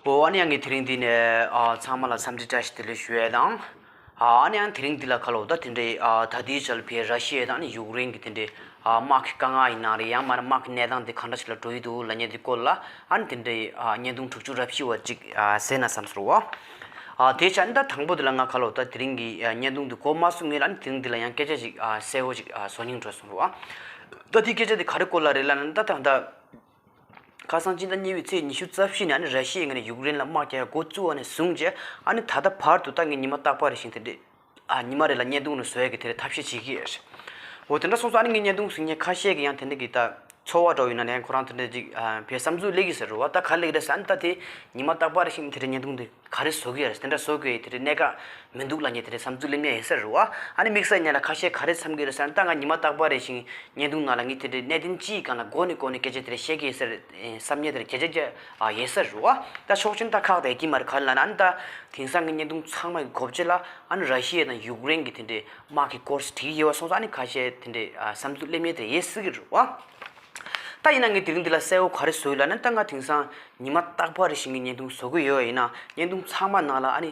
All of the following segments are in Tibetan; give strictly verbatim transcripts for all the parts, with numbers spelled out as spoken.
ཨོ་ཨ་ནི་ཡང་གི་དེ་རིང་འདི་ནས་ཨ་ཚང་མ་ལ་འཚམས་འདྲི་བཀྲ་ཤིས་བདེ་ལེགས་ཞུ་ཡས་དང་། ཨ་ཨ་ནི་ཡང་དེ་རིང་འདི་ལ་ཁ་ལོ་ད་དེ་འདྲའི་ཨ་ད་ལྟའི་ཆར་ཕའི་ར་ཤི་ཡ་དང་ཨ་ནི་ཡུཀ་རེན་གྱི་དེ་འདྲའི་ཨ་དམག་གི་དཀའ་ངལ་ཡིན་ན་རེད། ཡང་མ་རེད་དམག་གི་གནས་སྟངས་དེ་ག་འདྲ་ཞིག་ལ་འགྲོ་ཡི་འདུག་ལབ་མཁན་དེ་སྐོར་ལ་ཨ་ནི་དེ་འདྲའི་ཨ་བརྙན་ཐུང་དྲུག་ཅུ་རེ་བཞི་བ་ཅིག་ཨ་གསན་ན་བསམ་སོང་བ། ཨ་དེ་བྱས་ཨ་ནི་ད་དང་པོ་དེ་ལ་ང་ཁ་ལོ་ད་དེ་རིང་གི་ཨ་བརྙན་ཐུང་འདི་འགོ་མ་ཚུགས་སྔོན་ལ་ཨ་ནི་དེ་རིང་འདི་ལ་ཡང་སྐད་ཆ་ཅིག་ཨ་གསལ་བོ་ཅིག་ཨ་བཟོ་སྙིང་འདོད་སོང་བ། ད་དེའི་སྐད་ཆ་དེ་ག་རེ་སྐོར་ལ་རེད་ལབ་ན་ད་ད་ད། ཁ་སང་སྤྱི་ཟླ་གཉིས་པའི་ཚེས་ཉི་ཤུ་རྩ་བཞི་ནས་ཨ་ནི་ར་ཤི་ཡའི་ངོས་ནས་ཡུཀ་རེན་ལ་དམག་རྒྱག་ཡ་འགོ་བཙུགས་པ་ནས་བཟུང་བྱས་ཨ་ནི་ད་ལྟ་བར་དུ་ད་ངས་ཉི་མ་རྟག་པ་རེ་བཞིན་དེ་འདྲས་ཨ་ཉི་མ་རེ་ལ་བརྙན་ཐུང་རེ་བཟོ་ཡ་གི་དེ་རེ་ཐབས་ཤེས་བྱེད་ཀྱི་ཡོད་རེད། འོ་དེ་འདྲ་སོང་ཙང་ཨ་ནི་ངས་བརྙན་ཐུང་གཟིགས་མཁན་ཁ་ཤས་ཀྱིས་ཡང་དེ་འདྲ་གི་ད་ཚོར་བ་འདྲ་བོ་ཡོད་ན་ནས་ཁོ་རང་དེ་འདྲ་ཅིག་ཨ་བས་བསམ་ཚུལ་སླེབས་ཀྱི་ཟེར་རོ་བ། ད་ག་རེ་སླེབས་ཀྱི་རེད་ཟེར་ཨ་ནི་ད་དེ་ཉི་མ་རྟག་པ་རེ་བཞིན་དེ་རེ་བརྙན་ཐུང་དེ། ག་རེ་བཟོ་གི་ཡོད་རེད། དེ་འདྲ་བཟོ་དགོས་ཡོད་དེ་རེད། གནད་འགག་མི་འདུག་ལབ་མཁན་དེ་རེད། བསམ་ཚུལ་སླེབས་མཁན་ཡོད་ས་རེད་བ། ཨ་ནི་དམིགས་བསལ་ཉིད་ལ་ཁ་ཤས་ག་རེ་བསམ་གི་རེད་ཟེར་ན་ད་ང་ཉི་མ་རྟག་པ་རེ་བཞིན་བརྙན་ཐུང་ནང་ལ་ངས་དེ་འདྲའི་གནད་དོན་ཅིའི་སྒང་ལ་འགོ་ནས་འགོ་ནས་སྐད་ཆ་དེ་རེད་བཤད་ཀྱི་ཡོད་ས་རེད་བསམ་མཁན་དེ་རེད། བརྒྱ་ཆ་བརྒྱ་ཡོད་ས་རེད་བ། ད་ཕྱོགས་གཅིག་ད་ཁག་དེ་ཀྱི་མ་རེད། ག་རེ་ལབ་ན་ཨ་ནི་ད་དེང་སང་གི་བརྙན་ཐུང་ཚང་མ་གི་གོ་བརྗེ་ལ་ཨ་ནི་ར་ཤི་ཡ་དང་ཡུཀ་རེན་གི་དེ་འདྲའི་དམག་གི་སྐོར་བྲིས་ཡོད་བ་སོང་ཙང་ཨ་ནི་ཁ་ཤས་དེ་འདྲའི་བསམ་ཚུལ་སླེབས་མཁན་དེ་རེད་ཡོད་སྲིད་ཀྱི་རེད་བ། ད་ཡིན་ན་ངས་དེ་རིང་འདི་ལ་གསལ་བོ་ག་རེ་བཟོ་ཡོད་ལབ་ན་ད་ང་དེང་སང་ཉི་མ་རྟག་པ་རེ་བཞིན་གྱི་བརྙན་ཐུང་བཟོ་གི་ཡོད་ཡིན་ན་བརྙན་ཐུང་ཚང་མ་ནང་ལ་ཨ་ནི་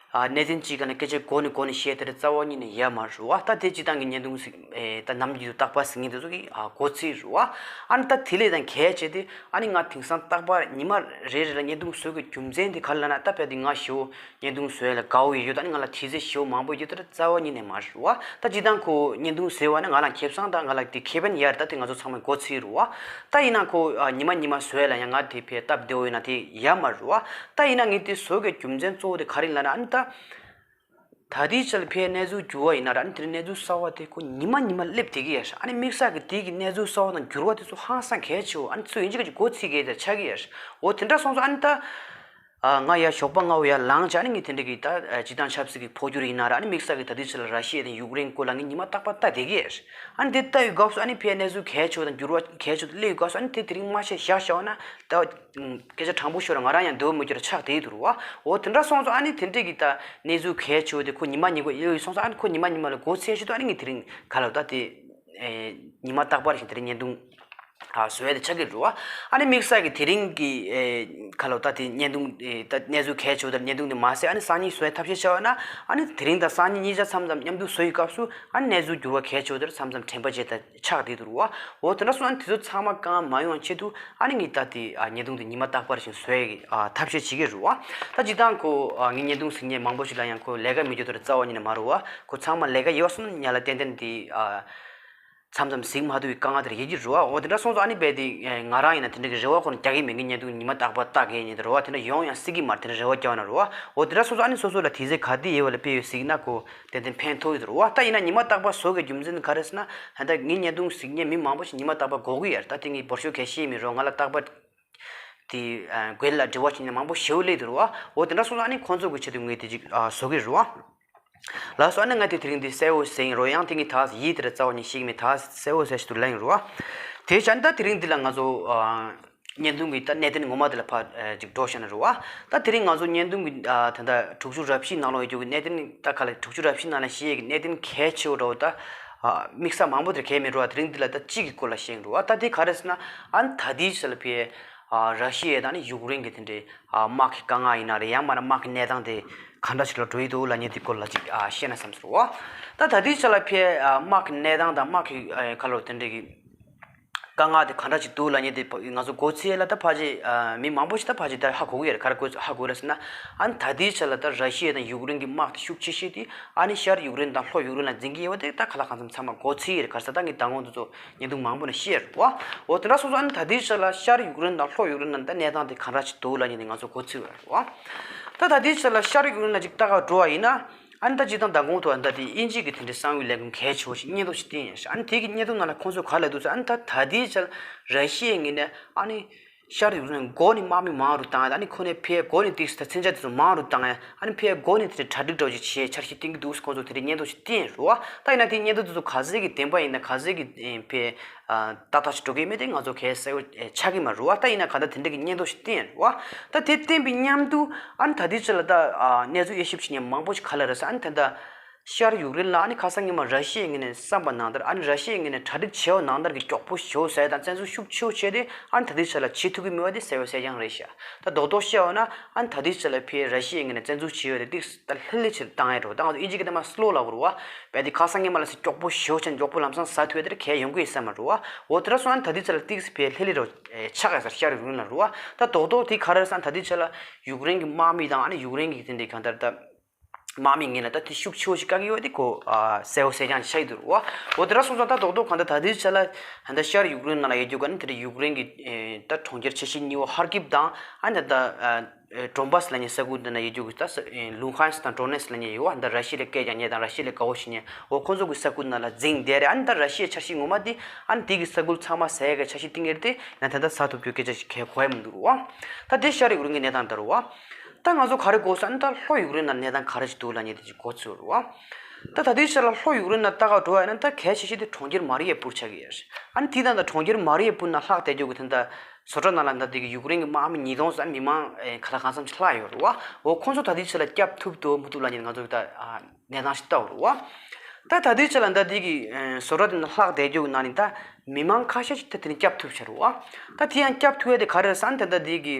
ཨ་གནད་དོན་གཅིག་ག་ནས་སྐད་ཆ་འགོ་ནས་འགོ་ནས་བཤད་དེ་རེད་རྩ་བ་ཉིད་ནས་ཡོད་མ་རེད་བ། ད་དེ་སྤྱི་བཏང་གི་བརྙན་ཐུང་ཞིག་ཨེ་ད་ནམ་རྒྱུན་དུ་རྟག་པར་གཟིགས་མཁན་དེ་ཚོ་གི་ཨ་མགོ་ཚོས་རེད་བ། ཨ་ནི་ད་དེ་ལས་ད་གལ་ཆེ་དེ་ཨ་ནི་ང་དེང་སང་རྟག་པར་ཉི་མ་རེ་རེ་ལ་བརྙན་ཐུང་བཟོ་དགོས་རྒྱུ་མཚན་དེ་ག་རེ་ལབ་ན་ད་དཔེ་དེ་ང་ཞེ་པོ་བརྙན་ཐུང་བཟོ་ཡ་ལ་དགའ་བོ་ཡོད་ཡོད། ད་ནི་ང་ལ་དུས་ཚོད་ཞེ་པོ་མང་པོ་ཡོད་དེ་རེད་རྩ་བ་ཉིད་ནས་མ་རེད་བ། ད་སྤྱི་བཏང་ཁོ་བརྙན་ཐུང་བཟོས་པ་ནི་ང་ལ་ཁེ་བཟང་དང་ང་ལ་དེ་ཁེ་ཕན་ཡོད་རེད། ད་དེ་ང་ཚོ་ཚང་མས་མགོ་ཚོས་རེད་བ། ད་ཡིན་ན་ཁོ་ཨ་ཉི་མ་ཉི་མ་བཟོས་ལ་ཡང་ང་དེ་ཕའི་སྟབས་བདེ་བོ་ཡོད་ན་དེ་ཡོད་མ་རེད་བ། ད་ཡིན་ན་ངས་དེ་བཟོ་དགོས་རྒྱུ་མཚན་གཙོ་བོ་དེ་ག་རེ་ཡིན་ལབ་ན་ཨ་ནི་ད། ད་ལྟའི་ཆར་ཕའི་གནས་ཚུལ་འགྱུར་བ་ཡིན་ན་ར་ཨ་ནི་དེ་རིང་གནས་ཚུལ་གསར་བ་དེ་ཁོ་ཉི་མ་ཉི་མ་སླེབས་བསྡད་ཀྱི་ཡོད་རེད། ཨ་ནི་དམིགས་བསལ་གྱི་དེ་གི་གནས་ཚུལ་གསར་བ་དང་འགྱུར་བ་དེ་ཚོ་ཧང་སང་གལ་ཆེ་བོ་ཨ་ནི་ཚུར་ཡིན་གཅིག་གི་མགོ་ཚོས་གི་དེ་ཆགས་ཀྱི་ཡོད་རེད། འོ་དེ་འདྲ་སོང་ཙང་ཨ་ནི་ད། ཨ་ང་ཡར་ཞོགས་པ་སྔ་བོ་ཡར་ལངས་བྱས་ཨ་ནི་ངས་དེ་འདྲ་གི་ད་ཨ་སྤྱི་བཏང་ཆབ་སྲིད་ཀྱི་འཕོ་འགྱུར་ཡིན་ན་ར་ཨ་ནི་དམིགས་བསལ་གྱི་ད་ལྟའི་ཆར་ལ་ར་ཤི་ཡ་དང་ཡུཀ་རེན་སྐོར་ལ་ངས་ཉི་མ་རྟག་པར་ལྟ་བསྡད་ཀྱི་ཡོད་རེད། ཨ་ནི་དེ་ལྟ་བའི་སྐབས་སུ་ཨ་ནི་ཕའི་གནས་ཚུལ་གལ་ཆེ་བ་དང་འགྱུར་བ་གལ་ཆེ་བ་དེ་སླེབས་པའི་སྐབས་སུ་ཨ་ནི་དེ་དེ་རིང་མ་བཤད་བཞག་བཞག་ན་ད་སྐད་ཆ་དྲང་པོ་ཤོད་ར་ང་རང་ཡང་འདོད་མི་འགྱུར་ཆགས་བསྡད་འདུག་ར་བ། འོ་དེ་འདྲ་སོང་ཙང་ཨ་ནི་དེ་འདྲས་ཀྱི་ད་གནས་ཚུལ་གལ་ཆེ་བ་དེ་ཁོ་ཉི་མ་ཉི་མ་ཡོད་སོང་ཙང་ཨ་ནི་ཁོ་ཉི་མ་ཉི་མ་ལ་མགོ་ཚོས་བྱེད་དུ་ཨ་ནི་ངས་དེ་རིང་ག་ལ་ད་དེ་ཉི་མ་རྟག་པར་བཞིན་དེ་རིང་བརྙན་ཐུང་། ཨ་བཟོ་ཡ་དེ་ཆགས་ཀྱི་རེད་བ། ཨ་ནི་དམིགས་བསལ་གྱི་དེ་རིང་གི་ཨེ་ག་ལོ་ད་དེ་བརྙན་ཐུང་ཨེ་ད་གནས་ཚུལ་གལ་ཆེ་བ་དང་བརྙན་ཐུང་དེ་མ་ཟད་ཨ་ནི་སང་ཉིན་བཟོ་ཡ་ཐབས་ཤེས་བྱ་བ་ན་ཨ་ནི་དེ་རིང་དང་སང་ཉིན་གཉིས་ཆ་མཚམས་མཚམས་མཉམ་དུ་བཟོ་ཡི་སྐབས་སུ་ཨ་ནི་གནས་ཚུལ་འགྱུར་བ་གལ་ཆེ་བ་དེར་མཚམས་མཚམས་དྲན་པ་བརྗེད་ད་ཆགས་བསྡད་འདུག་རེད་བ། འོ་དེ་འདྲ་སོང་ཨ་ནི་དེ་ཚོ་ཚང་མ་གང་མ་ཡོང་ཆེད་དུ་ཨ་ནི་ངས་ད་དེ་ཨ་བརྙན་ཐུང་དེ་ཉི་མ་རྟག་པར་བཞིན་བཟོ་ཡ་གི་ཨ་ཐབས་ཤེས་བྱེད་ཀྱི་རེད་བ། ད་སྤྱིར་བཏང་ཁོ་ཨ་ངའི་བརྙན་ཐུང་གཟིགས་མཁན་མང་པོ་ཞིག་ལ་ཡང་ཁོ་ལས་ཀ་མི་རྒྱུ་དེར་རྩ་བ་ཉིད་ནས་མ་རེད་བ། ཁོ་ཚང་མ་ལས་ཀ་ཡོད་སོང་ཉ་ལ་ཏན་ཏན་དེ་ཨ། མཚམས་མཚམས་གཟིགས་མ་ཐུབ་པའི་དཀའ་ངལ་དེ་རེད་ཡོད་ཀྱི་རེད་བ། འོ་དེ་འདྲ་སོང་ཙང་ཨ་ནི་རྦད་དེ་ང་རང་ཡིན་ན་དེ་འདྲ་གི་རེ་བ་ཁོ་ན་རྒྱག་གི་མེད་ཀི་བརྙན་ཐུང་ཉི་མ་རྟག་པར་ལྟ་གི་ཡིན་དེ་རེད་བ། དེ་འདྲ་ཡོང་ཡང་སྲིད་ཀི་མ་རེད། དེ་འདྲ་རེ་བ་རྒྱག་ན་རེད་བ། འོ་དེ་འདྲ་སོང་ཙང་ཨ་ནི་སོ་སོ་ལ་དུས་ཚོད་ག་དུས་ཡོད་པ་ལ་དཔེ་ཡོད་གཟིགས་ན་ཁོ་ཏན་ཏན་ཕན་ཐོགས་ཡོད་དེ་རེད་བ། ད་ཡིན་ན་ཉི་མ་རྟག་པར་བཟོ་གི་རྒྱུ་མཚན་དེ་ག་རེ་ཟེར་ན་ད་ལྟ་ངའི་བརྙན་ཐུང་གཟིགས་མཁན་མི་མང་པོ་ཞིག་ཉི་མ་རྟག་པར་དགོས་ཀི་ཡོད་རེད། ད་དེ་ངས་འབོར་ཤོག་གས་ཤེས་མི་རོགས་ང་ལ་རྟག་པར་དེ་དགོས་ལ་འབྲེལ་བ་བྱེད་མཁན་མང་པོ་ཞེ་པོ་སླེབས་དེ་རེད་བ། འོ་དེ་འདྲ་སོང་ཙང་ཨ་ནི་ཁོང་ཚོ་གི་ཆེད་དུ་ངས་དེ་ཅིག་བཟོ་གི་རེད་བ། ལགས་སོ། ཨ་ནི་ང་དེ་དེ་རིང་འདི་གསལ་བོ་ཟེར་ཡིན་རོ། ཡང་དེ་ངས་ད་ཡིད་དེར་རྩ་བ་ནས་ཤེས་ཀྱི་མེད། ད་གསལ་བོ་ཟེར་ཞིག་ཏུ་ལབ་ཡིན་རོ། དེ་བྱས་ད་དེ་རིང་འདི་ལ་ང་ཚོ་ཨ་བརྙན་ཐུང་གི་ད་གནད་དོན་ངོ་མ་དེ་ལ་ཕར་ཨ་ཅིག་འགྲོ་བྱས་ན་རོ། ད་དེ་རིང་ང་ཚོ་བརྙན་ཐུང་གི་ཨ་ད་ལྟ་དྲུག་ཅུ་རེ་བཞི་ནང་ལོགས་ཡོད་རྒྱུ་གི་གནད་དོན་ད་ག་ལ་དྲུག་ཅུ་རེ་བཞི་ནང་ལ་བཤད་ཡས་ཀྱི་གནད་དོན་གལ་ཆེ་བོ་འདྲ་བོ་ད་ཨ་དམིགས་བསལ་མང་པོ་དེར་གལ་མེད་རོ། དེ་རིང་འདི་ལ་ད་གཅིག་གི་སྐོར་ལ་བཤད་ཡིན་རོ། ད་དེ་ག་རེ་ཟེར་ན་ཨ་ནི་ད་ལྟའི་ཆ་ལ་ཕའི་ཨ་ར་ཤི་ཡ་དང་ནི་ཡུཀ་རེན་གྱི་དེ་འདྲའི་ཨ་དམག་གི་དཀའ་ངལ་ཡིན་ན་རེད། ཡང་མིན་ན་དམག་གི་གནས་སྟངས་དེ་ག་འདྲ་ཞིག་ལ་འགྲོ་ཡི་འདུག་ལབ་མཁན་དེ་སྐོར་ལ་ཅིག་ཨ་བཤད་ན་བསམ་སོང་བ། ད་ད་ལྟའི་ཆ་ལ་ཕའི་ཨ་དམག་གི་གནས་སྟངས་དང་དམག་གི་ཨ་ག་ལོ་དེ་འདྲའི་གི་དཀའ་ངལ་དེ་ག་འདྲ་ཞིག་འདུག་ལབ་མཁན་དེ་ང་ཚོ་མགོ་ཚོས་ལ་ད་ཕལ་ཆེར་ཨ་མི་མང་པོ་ཞིག་ད་ཕལ་ཆེར་ད་ཧ་གོ་གི་ཡོད་རེད། ག་རེ་གོ་ཧ་གོ་རེད་ཟེར་ན་ཨ་ནི་ད་ལྟའི་ཆ་ལ་ད་ར་ཤི་ཡ་དང་ཡུཀ་རེན་གྱི་དམག་དེ་ཤུགས་ཆེ་ཤོས་དེ་ཨ་ནི་ཤར་ཡུཀ་རེན་དང་ལྷོ་ཡུཀ་རེན་ལ་འཛིན་གྱི་ཡོད་པ་དེ་ད་ག་ལ་གང་འཚམ་ཚང་མ་མགོ་ཚོས་ཡོད་རེད། ག་རེ་ཟེར་ད་ངས་མདང་དགོང་དུ་ཚོ་བརྙན་ཐུང་མང་པོ་ནས་བཤད་རེད་བ། འོ་དེ་འདྲ་སོང་ཙང་ཨ་ནི་ད་ལྟའི་ཆ་ལ་ཤར་ཡུཀ་རེན་དང་ལྷོ་ཡུཀ་རེན་ནང་ད་གནས་སྟངས་དེ་ག་འདྲ་ཞིག་འདུག་ལབ་མཁན་དེ་ང་ཚོ་མགོ་ཚོས་ཡོད་རེད་བ། ད་ད་ལྟའི་ཆ་ལ་ཤར་ཡུཀ་རེན་ལ་ཅིག་ལྟ་ག་འགྲོ་བ་ཡིན་ན་ཨ་ནི་ད་སྤྱིར་བཏང་མདང་དགོང་དུ་ཨ་ནི་ད་དེ་དབྱིན་ཇི་གི་དེ་འདྲའི་གསང་བའི་ལས་ཁུངས་གལ་ཆེ་བོ་ཞིག་སྙན་ཐོ་ཞིག་བཏོན་ཡིན་ཤག་ཨ་ནི་དེ་གི་སྙན་ཐོ་ནང་ལ་ཁོང་ཚོས་ག་ལབ་འདུག་ཟེར་ཨ་ནི་ད་ད་ལྟའི་ཆ་ལ་ར་ཤི་ཡའི་ངོས་ནས་ཨ་ནི་ཤར་ཡུཀ་རེན་མགོ་ནས་དམག་མི་མང་རུ་བཏང་ཡ་ཨ་ནི་ཁོ་ནས་ཕའི་མགོ་ནས་ཏིག་ད་མཚོན་ཆ་དེ་ཚོ་མང་རུ་བཏང་ཡ་ཨ་ནི་ཕའི་མགོ་ནས་དེ་འདྲའི་གྲ་སྒྲིག་འདྲ་བོ་ཅིག་བྱེད་འཆར་གཞི་བཏིང་གི་འདུག་ཁོང་ཚོ་དེ་འདྲའི་སྙན་ཐོ་ཞིག་བཏོན་རེད་བ། ད་ཡིན་ན་དེའི་སྙན་ཐོ་དེ་ཚོ་ག་ཚོད་ཀྱི་བདེན་པ་ཡིན་ན་ག་ཚོད་ཀྱི་ཨེ་ཕའི་ཨ་ཏག་ཏག་ཞིག་འགྲོ་གི་མེད་དེ་ང་ཚོ་གལ་གསལ་བོ་ཨེ་ཆགས་ཀྱི་མ་རེད་བ། ད་ཡིན་ན་ག་ད་དེ་འདྲ་གི་སྙན་ཐོ་ཞིག་བཏོན་རེད་བ། ད་དེ་བཏོན་པའི་མཉམ་དུ་ཨ་ནི་ད་ལྟའི་ཆ་ལ་ད་ཨ་གནས་ཚུལ་དབྱེ་ཞིབ་བྱེད་མཁན་མང་པོ་ཞིག་ག་ལ་རེད་ཟེར་ཨ་ནི་ད་ད། ཤར་ཡུཀ་རེན་ལ་ཨ་ནི་ཁ་སང་ཉི་མ་ར་ཤི་ཡའི་ངོས་ནས་བསམ་པ་ནང་ལྟར། ཨ་ནི་ར་ཤི་ཡའི་ངོས་ནས་གྲ་སྒྲིག་བྱས་པ་ནང་ལྟར་གྱི་མགྱོགས་པོ་ཞེ་པོ་ཟེར་དང་བཙན་འཛུལ་ཤུགས་ཆེ་པོ་བྱས་ཏེ་ཨ་ནི་ད་ལྟའི་ཆ་ལ་བྱེད་ཐུབ་ཀྱི་མེད་པ་དེ་གསལ་པོ་གསལ་རྐྱང་རེད་ཤག་ད་རྡོག་རྡོག་བཤད་པ་ན་ཨ་ནི་ད་ལྟའི་ཆ་ལ་ཕར་ར་ཤི་ཡའི་ངོས་ནས་བཙན་འཛུལ་བྱས་པ་དེ་ཏིག་ད་ལྷོད་ལྷོད་བྱས་བཏང་ཡ་འགྲོ། ད་ང་ཚོ་ཨིན་ཇི་སྐད་ནང་མར་སི་ལོ་ལབ་དགོས་རེད་བ། བས་དེ་ཁ་སང་ཉི་མ་ལ་སི་མགྱོགས་པོ་ཞེ་པོ་བྱས་ནས་མགྱོགས་པོ་ལམ་སང་ཟ་ཐུབ་ཡ་དེ་གལ་ཡོང་གི་ཡོད་ས་མ་རེད་བ། འོ་དེ་འདྲ་སོང་ཨ་ནི་ད་ལྟའི་ཆ་ལ་ཏིག་ཙམ་ཕར་ལྷོད་ལྷོད་འགྲོ་ཆགས་ཡ་ཟེར། ཤར་ཡུཀ་རེན་ལ་རེད་བ། ད་རྡོག་རྡོག་དེ་ག་རེ་རེད་ཟེར་ན་ད་ལྟའི་ཆ་ལ་ཡུཀ་རེན་གྱི་དམག་མི་དང་ཨ་ནི་ཡུཀ་རེན་གྱི་དེ་འདྲའི་གང་ལྟར་ད། དམག་མི་ངོས་ལ་ད་དེ་ཤུགས་ཆེ་པོ་ཞིག་བཀག་གི་ཡོད་དེ་ཁོ་ཨ་གསལ་པོ་གསལ་རྐྱང་ཆགས་ཀྱི་འདུག་རེད་བ། འོ་དེ་འདྲ་སོང་ཙང་ད་རྡོག་རྡོག་གང་ལྟར་ད་ལྟའི་ཆ་ལ་ད་ལྟ་ཤར་ཡུཀ་རེན་ནང་ལ་ཡོད་རྒྱུ་ག་ནི་དེ་འདྲ་ཡུཀ་རེན་གྱི་ཨེ་ད་གྲོང་ཁྱེར་ཆེ་ཤོས་གཉིས་པོ་ཧར་ཀིབ་དང་ཨ་ནི་ད་ཨ་ཨེ་ཌོན་བྷ་སི་ལབ་མཁན་ས་ཁུལ་འདི་ན་ཡོད་རྒྱུ་གི་ད་ས་ཨེ་ལུ་ཧན་སི་དང་ཌོ་ནེ་སི་ལབ་མཁན་ཡོད་བ། ད་ར་ཤི་ཡ་ལ་སྐད་རྒྱག་མཁན་དང་ར་ཤི་ཡ་ལ་དགའ་པོ་བྱེད་མཁན། འོ་ཁོང་ཚོ་གི་ས་ཁུལ་ནང་ལ་འཛིང་བསྡད་རེད། ཨ་ནི་ད་ར་ཤི་ཡའི་འཆར་གཞི་ངོ་མ་དེ་ཨ་ནི་དེ་གི་ས་ཁུལ་ཚང་མ་ཟ་ཡ་གི་འཆར་གཞི་བཏིང་གི་རེད་དེ། ཡང་ད་ལྟ་ཟ་ཐུབ་རྒྱུ་སྐད་ཆ་ཞིག་གོ་ཡ་མི་འདུག་རེད་བ། ད་དེ་ཤར་ཡུཀ་རེན་གྱི་གནས་སྟངས་ད་རེད་བ། ད་ང་ཚོ་ག་རེ་གོ་སོང་། ཨ་ནི་ད་ལྷོ་ཡུཀ་རེན་ནང་གནས་སྟངས་ག་རེ་ཞིག་འདུག་ལབ་མཁན་དེ་ཅིག་གོ་ཚོད་རེད་བ། ད་ད་ལྟའི་ཆ་ལ་ལྷོ་ཡུཀ་རེན་ནང་ལྟ་ག་འགྲོ་བ་ཡིན་ན་ད་གལ་ཆེ་ཤོས་དེ་གྲོང་ཁྱེར་མ་རི་ཡ་པུར་ཆགས་ཀྱི་ཡོད་རེད། ཨ་ནི་དེ་དང་ད་གྲོང་ཁྱེར་མ་རི་ཡ་པུར་ནང་ལྷག་བསྡད་རྒྱུ་གི་ད་ལྟ་བཟོ་གྲྭ་ནང་ལ་ད་དེ་གི་ཡུཀ་རེན་གྱི་དམག་མི་ཉིས་སྟོང་ཙམ་མི་མང་ཨེ་ག་ལ་གང་འཚམ་ཅིག་ལྷག་ཡོད་རེད་བ། འོ་ཁོང་ཚོ་ད་ལྟའི་ཆ་ལ་སྐྱོབ་ཐུབ་འདུག་མི་ཐུབ་ལབ་མཁན་ང་ཚོ་ད་ཨ་གནས་སྟངས་ཤིག་ལྟ་དགོས་རེད་བ། ད་ད་ལྟའི་ཆ་ལ་ད་དེ་གི་ཨེ་བཟོ་གྲྭ་དེ་ནང་ལྷག་བསྡད་རྒྱུ་གི་ནང་ནས་ད་མི་མང་ཁ་ཤས་ཤིག་ད་དེ་ནས་སྐྱོབ་ཐུབ་ཤག་རེད་བ། ད་དེ་ཡང་སྐྱོབ་ཐུབ་ཡ་དེ་ག་རེ་རེད་ཟེར་ན་ད་ལྟ་དེ་གི་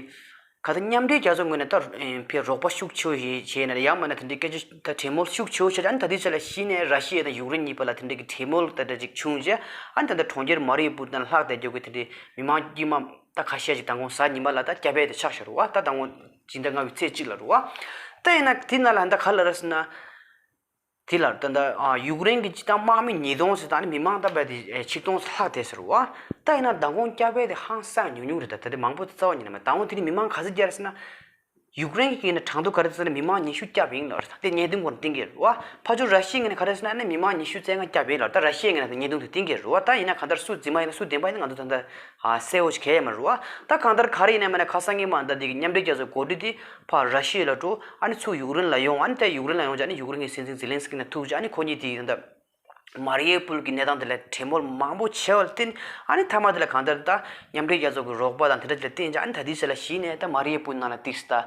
ག་ད་མཉམ་འབྲེལ་རྒྱལ་ཚོགས་ངོས་ནས་ད་ཨེ་ཕར་རོགས་པ་ཤུགས་ཆེ་པོ་ཞིག་བྱས་ན་ཡང་མིན་ན་དེ་འདྲའི་སྐད་ཆ་ད་གྲོས་མོལ་ཤུགས་ཆེ་པོ་བྱས་ཨ་ནི་ད་ལྟའི་ཆ་ལ་གཞི་ནས་ར་ཤི་ཡ་དང་ཡུཀ་རེན་གཉིས་བར་ལ་དེ་འདྲའི་གི་གྲོས་མོལ་ད་ལྟ་ཅིག་བྱུང་རྗེས་ཨ་ནི་ད་ལྟ་གྲོང་ཁྱེར་མ་རི་ཡུ་པུལ་དང་ལྷག་བསྡད་རྒྱུ་གི་དེ་འདྲའི་མི་མང་དཀྱུས་མ་ད་ཁ་ཤས་ཅིག་མདང་དགོང་གཟའ་ཉི་མ་ལ་ད་སྐྱོབ་ཡ་དེ་ཆགས་ཤག་རེད་བ། ད་མདང་དགོང་སྤྱི་ཟླ་ལྔ་པའི་ཚེས་གཅིག་ལ་རེད་བ། ད་ཡིན་ན་དེ་ནང་ལ་ད་ག་ལབ་རེད་ཟེར་ན། དེ་ལ་ད་ལྟ་ཨ་ཡུཀ་རེན་གྱི་སྤྱི་བཏང་དམག་མི་ཉིས་སྟོང་ཟེར་ད་ནི་མི་མང་ད་བས་དེ་ཆིག་སྟོང་ལྷག་བསྡད་ཟེར་བ། ད་ཡིན་ན་མདང་དགོང་སྐྱོབ་ཡ་དེ་ཧང་སང་ཉུང་ཉུང་རེད། ད་ད་དེ་མང་པོ་རྩ་བ་ཉིད་ནས་མེད། མདང་དགོང་དེ་ནི་མི་མང་ག་ཚོད་བསྐྱབས་རེད་ཟེར་ན། ཡུཀ་རེན་གྱི་ངོས་ནས་གྲངས་ཐོ་ག་རེ་ཟེར་ན་མི་མང་ཉི་ཤུ་བསྐྱབས་ཡིན་ལབ་རེད། ད་དེ་བརྙན་ཐུང་སྐོར་བསྟན་གྱི་རེད་བ། ཕར་ཕྱོགས་ར་ཤི་ཡའི་ངོས་ནས་ག་རེ་ཟེར་ན་ནི་མི་མང་ཉི་ཤུ་རྩ་ལྔ་བསྐྱབས་ཡིན་ལབ། ད་ར་ཤི་ཡའི་ངོས་ནས་ད་བརྙན་ཐུང་དེ་བསྟན་གྱི་རེད་བ། ད་ཡིན་ན་གང་ལྟར་སུ་རྫུན་མ་ཡིན་ན་སུ་བདེན་པ་ཡིན་ན་ང་ཚོ་ད་ལྟ་ཨ་གསལ་པོ་ཞིག་གང་ཡང་མ་རེད་བ། ད་གང་ལྟར་ག་རེ་ཡིན་ན་མིན་ན་ཁ་སང་ཉི་མ་ད་འདི་གི་མཉམ་འབྲེལ་རྒྱལ་ཚོགས་འགོ་ཁྲིད་དེ་ཕར་ར་ཤི་ཡ་ལ་འགྲོ། ཨ་ནི་ཚུར་ཡུཀ་རེན་ལ་ཡོང་། ཨ་ནི་ད་ཡུཀ་རེན་ལ་ཡོང་རྗེས་ཨ་ནི་ཡུཀ་རེན་གྱི་སྲིད་འཛིན་ཛེ་ལན་སི་ཀི་ནང་ཐུག་རྗེས་ཨ་ནི་ཁོ་གཉིས་དེ་ད་ལྟ་མ་རི་ཡུ་པུལ་གྱི་གནས་སྟངས་དེ་ལ་གྲོས་མོལ་མང་པོ་བྱས་པར་བརྟེན་ཨ་ནི་མཐའ་མ་དེ་ལ་གང་ལྟར་ད་མཉམ་འབྲེལ་རྒྱལ་ཚོགས་ཀྱི་རོགས་པ་དང་དེ་འདྲ་དེ་ལ་བརྟེན་རྗེས་ཨ་ནི་ད་ལྟའི་ཆ་ལ་གཞི་ནས་ད་མ་རི་ཡུ་པུལ་ནང་ལ་ཏིག་ཙམ་ད་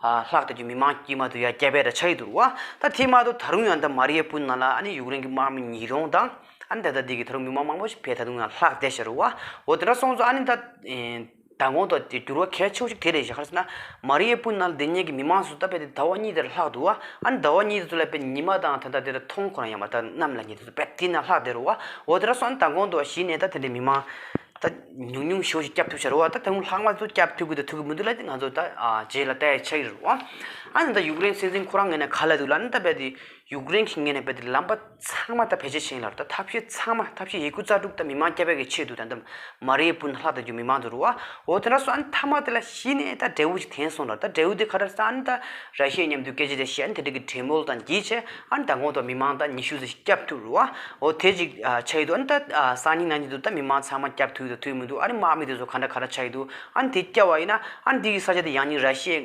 ལྷག་བསྡད་རྒྱུ་མི་མང་དཀྱུས་མ་དེ་ཡར་བསྐྱབ་ཡ་འདྲ་ཆགས་ཀྱི་འདུག་བ། ད་དེ་མ་གཏོགས་ད་རུང་ཡང་ད་མ་རི་ཡུ་པུལ་ནང་ལ་ཨ་ནི་ཡུཀ་རེན་གྱི་དམག་མི་ཉིས་སྟོང་དང་། ཨ་ནི་ད་ལྟ་འདི་གི་ད་རུང་མི་མང་མང་པོ་ཞིག་ཕར་ད་དུང་ཡང་ལྷག་བསྡད་ཤག་རེད་བ། འོ་དེ་འདྲ་སོང་ཙང་ཨ་ནི་ད་ཨེ་མདང་དགོང་དུ་དེ་འགྱུར་བ་གལ་ཆེ་བོ་ཞིག་དེ་རེད་ཤག་ག་རེ་ཟེར་ན་མ་རི་ཡུ་པུལ་ནང་ལ་སྡོད་མཁན་གྱི་མི་མང་ཚོ་ད་དཔེ་དེ་ཟླ་བ་གཉིས་དེར་ལྷག་འདུག་བ། ཨ་ནི་ཟླ་བ་གཉིས་དེ་ཚོ་ལ་དཔེ་ཉི་མ་དང་ད་ལྟ་དེ་འདྲ་མཐོང་ཁོ་རང་ཡང་མ་ད་གནམ་ལ་ཉིན་དེ་ཚོ་དཔེ་དེ་ན་ལྷག་བསྡད་རེད་བ། འོ་དེ་འདྲ་སོང་ཨ་ནི་མདང་དགོང་དུ་གཞི་ནས་ད་དེ་འདྲའི་མི་མང་ད་ཉུང་ཉུང་ཞེ་པོ་ཞིག་བསྐྱབ་ཐུབ་ཤག་རེད་བ། ད་ད་དུང་ལྷག་མ་ཚོ་བསྐྱབ་ཐུབ་ཀྱི་འདུག་ཐུབ་ཀྱི་མི་འདུག་ལབ་དེ་ང་ཚོ་ད་ཨ་རྗེས་ལ་ལྟ་ཡ་ཆགས་ཀྱི་རེད་བ། ཨ་ནི་ད་ཡུཀ་རེན་སྲིད་འཛིན་ཁོ་རང་ངོས་ནས་ག་ལབ་འདུག་ལབ་ན་ད་དཔེ་དེ། ཡུཀ་རེན་གྱི་ངོས་ནས་རྦད་དེ་ལམ་པ་ཚང་མ་ད་བེད་སྤྱོད་བྱས་ཡིན་ལབ་རེད། ད་ཐབས་ཤེས་ཚང་མ་ཐབས་ཤེས་ཡི་གུ་རྩ་དྲུག་ད་མི་མང་སྐྱོབ་པའི་གི་ཆེད་དུ་ད་ལྟ་མ་རི་ཡུ་པུལ་ནང་ལྷག་བསྡད་རྒྱུ་མི་མང་དེ་རེད་བ། འོ་དེ་འདྲ་སོང་ཨ་ནི་མཐའ་མ་དེ་ལ་གཞི་ནས་ད་འབྲས་བུ་ཞིག་ཐོན་སོང་ལབ་རེད། ད་འབྲས་བུ་དེ་ག་རེ་རེད་ཟེར་ཨ་ནི་ད་ར་ཤི་ཡ་མཉམ་དུ་སྐད་ཆ་དེ་བཤད་ཨ་ནི་དེ་འདྲ་གི་གྲོས་མོལ་དང་བགྱིས་བྱས་ཨ་ནི་མདང་དགོང་དུ་མི་མང་ད་ཉི་ཤུ་ཙམ་ཞིག་བསྐྱབ་ཐུབ་རེད་བ། འོ་དེ་ཅིག་ཨ་ཆགས་ཡོད་འདུག་ཨ་ནི་ད་ཨ་སང་ཉིན་གནངས་ཉིན་དུ་ད་མི་མང་ཚང་མ་བསྐྱབ་ཐུབ་ཡོད་དང་ཐུབ་མི་འདུག་ཨ་ནི་དམག་མི་དེ་ཚོ་ག་འདྲ་ག་འདྲ་ཆགས་ཡོད་འདུག་ཨ་ནི་དེ་བསྐྱབས་པ་ཡིན་ན་ཨ་ནི་དེ་གི་ས་ཆ་དེ་ཡང་སྙིང་ར་ཤི་ཡ་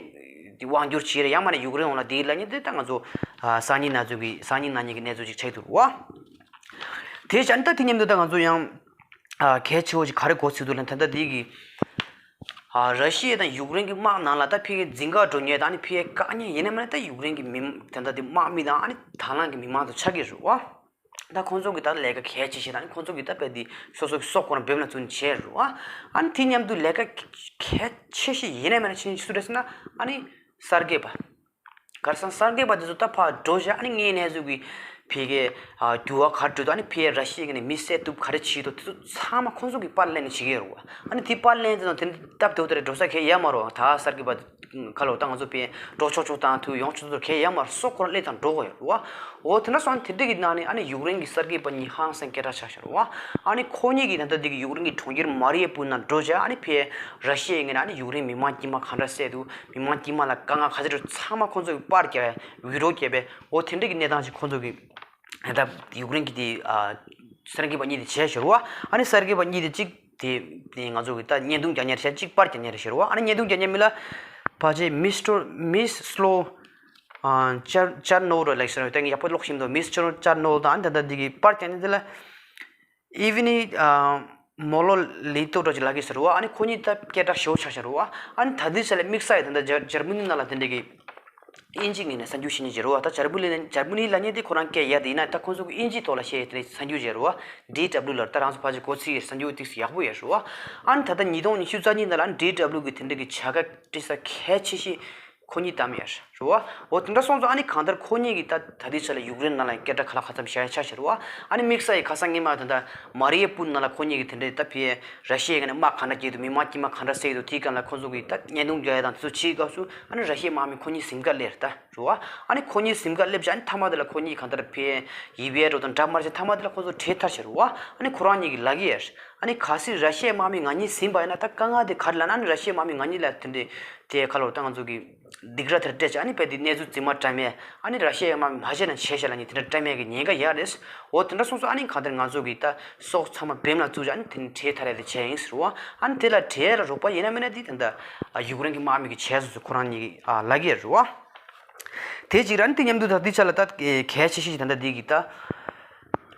དེ་དབང་བསྒྱུར་བྱེད་རེད། ཡང་མིན་ན་ཡུཀ་རེན་འོག་ལ་བསྡད་ལབ་མཁན་དེ་ད་ང་ཚོ་ཨ་སང་ཉིན་གནངས་ཚུན་གྱི་སང་ཉིན་གནངས་ཉིན་གྱི་གནས་ཚུལ་ཅིག་ཆགས་ཀྱི་འདུག་རེད་བ། དེ་བྱས་ཨ་ནི་ད་དེ་མཉམ་དུ་ད་ང་ཚོ་ཡང་ཨ་གལ་ཆེ་བོ་ཞིག་ག་རེ་གོ་ཚུལ་འདུག་ལབ་ན་ད་ལྟ་འདི་གི་ཨ་ར་ཤི་ཡ་དང་ཡུཀ་རེན་གྱི་དམག་ནང་ལ་ད་ཕ་གི་འཛིང་ག་འགྲོ་མཁན་དང་ཨ་ནི་ཕ་གི་བཀག་མཁན་ཡིན་ན་མིན་ན་ད་ཡུཀ་རེན་གྱི་མི་ད་ལྟ་འདི་དམག་མི་དང་ཨ་ནི་དང་བླངས་ཀྱི་མི་མང་དུ་ཆགས་ཀྱི་རེད་བ། ད་ཁོང་ཚོ་གི་ད་ལས་ཀ་གལ་ཆེ་ཤོས་དང་ཁོང་ཚོ་གི་ད་དཔེ་དེ་སོ་སོ་གི་སྲོག་ཁོ་རང་འབེབས་ལ་བརྩོན་བྱས་རེད་བ། ཨ་ནི་དེ་མཉམ་དུ་ལས་ཀ་གལ་ཆེ་ཤོས་ཡིན་ན་མིན་ན་ཕྱིན་སུ་རེད་ཟེར་ན་ཨ་ནི་གསར་འགོད་པ། ག་རེ་ཟེར་ན་གསར་འགོད་པ་དེ་ཚོ་ད་ཕར་འགྲོ་བྱས་ཨ་ནི་ངའི་གནས་ཚུལ་གི་ཕ་གི་འགྱུར་བ་ག་རེ་འགྲོ་འདུག་ཨ་ནི་ཕ་གི་ར་ཤི་ཡ་གི་ནས་མི་བསད་གཏུབ་ག་རེ་བྱས་འདུག་དེ་ཚོ་ཚང་མ་ཁོང་ཚོ་གི་པར་ལེན་ནས་བྱེད་ཀྱི་ཡོད་རེད་བ། ཨ་ནི་དེ་པར་ལེན་ཙམ་དེ་སྟབས་བདེ་པོ་དེ་རེད་འགྲོ་ས་གང་ཡང་ཡོད་མ་རེད་བ། ད་གསར་འགོད་པ་ཁ་ལོ་ད་ང་ཚོ་ཕ་གི་འགྲོ་ཆོག་ཆོག་དང་དུ་ཡོང་ཆོག་ཆོག་གང་ཡང་ཡོད་མ་རེད། སྲོག་ཁོ་རང་སླེབས་དང་འགྲོ་དགོས་ཡོད་རེད་བ། འོ་དེ་འདྲ་སོང་དེ་འདྲ་གི་ནང་ནས་ཨ་ནི་ཡུཀ་རེན་གྱི་གསར་འགོད་པ་གཉིས་ཧང་སང་སྐད་གྲགས་ཆགས་ཤག་རེད་བ། ཨ་ནི་ཁོ་གཉིས་ཀྱིས་ད་ལྟ་འདི་གི་ཡུཀ་རེན་གྱི་གྲོང་ཁྱེར་མ་རི་ཡུ་པུལ་ནང་འགྲོ་བྱས་ཨ་ནི་ཕ་གི་ར་ཤི་ཡའི་ངོས་ནས་ཨ་ནི་ཡུཀ་རེན་མི་མང་དཀྱུས་མ་གང་འདྲ་བསད་འདུག་མི་མང་དཀྱུས་མ་ལ་དཀའ་ངལ་ག་ཚོད་འགྲོ་ཚང་མ་ཁོང་ཚོ་གིས་པར་བརྒྱབ་པའི་བི་ཌི་ཡོ་བརྒྱབ་པའི་འོ་དེ་འདྲ་གི་གནས་སྟངས་ཤིག་ཁོང་ཚོ་གིས་ད་ཡུཀ་རེན་གྱི་དེ་ཨ་གསར་འགོད་པ་གཉིས་དེ་བྱས་ཤག་རེད་བ། ཨ་ནི་གསར་འགོད་པ་གཉིས་དེ་གཅིག་དེ་དེ་ང་ཚོ་གི་ད་བརྙན་ཐུང་རྒྱག་མཁན་རེད་ཤག་གཅིག་པར་རྒྱག་མཁན་རེད་ཤག་རེད་བ། ཨ་ནི་བརྙན་ཐུང་རྒྱག་མཁན་མི་ལ་ཕལ་ཆེར་མི་སི་ཊར་མི་སི་སི་ལོ་ཨ་ཅར་ཅར་ནོ་ར་ལེགས་ཤག་རེད། ད་ངས་ཡག་པོ་ཀློག་ཤེས་མི་འདུག་མི་སི་ཊར་ཅར་ནོ་དང་ཨ་ནི་ད་ད་འདི་གི་པར་རྒྱག་མཁན་དེ་ལ། ཨི་ཝི་ནི་ཨ་མོ་ལོ་ལི་ཏོ་འདྲ་ཅིག་ལབ་ཀྱི་ཟེར་བ། ཨ་ནི་ཁོ་གཉིས་ད་སྐད་གྲགས་ཞེ་པོ་ཆགས་ཤག་རེད་བ། ཨ་ནི་ད་ལྟའི་ཆ་ལ་དམིགས་བསལ་ཡིན་ད་ལྟ་འཇར་འཇར་མ་ནི་ནང་ལ་དེ་འདྲ་གི་ དབྱིན་ཇི་ངོས་ནས་གསར་འགྱུར་བཤད་མཁན་ཅིག་རེད་བ། ད་འཇར་པན་ལ་འཇར་པན་ལ་ཉན་དེ་ཁོ་རང་སྐད་ཡག་དེ་ཡིན་ན་ད་ཁོང་ཚོ་གི་དབྱིན་ཇིའི་ཐོག་ལ་བཤད་དེ་གསར་འགྱུར་ཅིག་རེད་བ། ཌི་ཌབ་ལིའུ་ལབ། ད་རང་ཚོ་ཕལ་ཆེར་གོ་ཚིག་གི་གསར་འགྱུར་ཏིག་ཙམ་ཡག་པོ་ཡོད་རེད་བ། ཨ་ནི་ད་ལྟ་ཉིས་སྟོང་ཉི་ཤུ་རྩ་གཉིས་ནང་ལ་ཌི་ཌབ་ལིའུ་གི་དེ་འདྲ་གི་བྱ་དགའ་སྤྲད་ས་གལ་ཆེ་ཤོས་ཁོ་གཉིས་བདམས་ཡོད་རེད་བ། འོ་དེ་འདྲ་སོང་ཙང་ཨ་ནི་གང་ལྟར་ཁོ་གཉིས་ཀྱིས་ད་ད་ལྟའི་ཆ་ལ་ཡུཀ་རེན་ནང་ལ་སྐད་སྒྲ་ག་ལ་ག་ཙམ་བཤད་ཡ་ཆགས་ཤག་རེད་བ། ཨ་ནི་དམིགས་བསལ་གྱི་ཁ་སང་སྔོན་མ་ད་ལྟ་མ་རི་ཡ་པུ་ནང་ལ་ཁོ་གཉིས་ཀྱིས་དེ་འདྲའི་ད་ཕེ་ར་ཤི་ཡའི་ངོས་ནས་དམག་ག་འདྲ་རྒྱག་འདུག་མི་མང་དཀྱུས་མ་ག་འདྲ་བསད་འདུག་དེའི་སྒང་ལ་ཁོ་ཚོ་གིས་ད་བརྙན་ཐུང་རྒྱག་ཡ་དང་དེ་ཚོ་བྱེད་སྐབས་སུ་ཨ་ནི་ར་ཤི་ཡའི་དམག་མི་ཁོ་གཉིས་གཟིམ་ཁར་སླེབས་རེད་ད། རེད་བ། ཨ་ནི་ཁོ་གཉིས་གཟིམ་ཁར་སླེབས་བྱས་ཨ་ནི་མཐའ་མ་དེ་ལ་ཁོ་གཉིས་གང་ལྟར་ཕེ་ཡི་བེ་རོ་དང་འདྲ་མ་རེད། མཐའ་མ་དེ་ལ་ཁོ་ཚོ་བྲོས་ཐར་ཤག་རེད་བ། ཨ་ནི་ཁོ་རང་གཉིས་ཀྱིས་ལབ་ཀྱི་ཡོད་རེད། ཨ་ནི་གལ་སྲིད་ར་ཤི་ཡའི་དམག་མི་ང་གཉིས་ཟིན་པ་ཡིན་ན་ད་དཀའ་ངལ་དེ་ག་རེ་ལབ་ན། ཨ་ནི་ར་ཤི་ཡའི་དམག་མི་ང་གཉིས་ལ་དེ་འདྲའི་དེ་ཁ་ལོ་ད་ང་ཚོ་གི་སྡིགས་ར་དེར་སྤྲད་བྱས་ཨ་ནི་དཔེ་དེ་གནས་ཚུལ་རྫུན་མ་བཀྲམ་ཡས། ཨ་ནི་ར་ཤི་ཡའི་དམག་མི་མ་བྱས་ན་བྱས་ཤག་ལབ་མཁན་དེ་འདྲ་བཀྲམ་ཡས་ཀྱི་ཉེན་ཁ་ཡོད་རེད། འོ་དེ་འདྲ་སོང་ཙང་ཨ་ནི་གང་ལྟར་ང་ཚོ་གིས་ད་སྲོག་ཚང་མ་བེམ་ལ་བཙུགས་བྱས་ཨ་ནི་དེ་ནས་བྲོས་ཐར་ཡས་དེ་བྱས་ཡིན་ཟེར་བ། ཨ་ནི་དེ་ལ་བྲོས་ལ་རོགས་པ་ཡིན་ན་མིན་ན་དེ་ད་ལྟ་ཡུཀ་རེན་གྱི་དམག་མི་གིས་བྱས་སོང་ཟེར་ཁོ་རང་གཉིས་ཀྱིས་ལབ་ཀྱི་ཡོད་རེད་བ། དེ་གཅིག་རེད། ཨ་ནི་དེ་མཉམ་དུ་ད་ལྟའི་ཆ་ལ་ད་གལ་ཆེ་ཤོས་ཤིག་ད་ལྟ་འདི་གི་ད་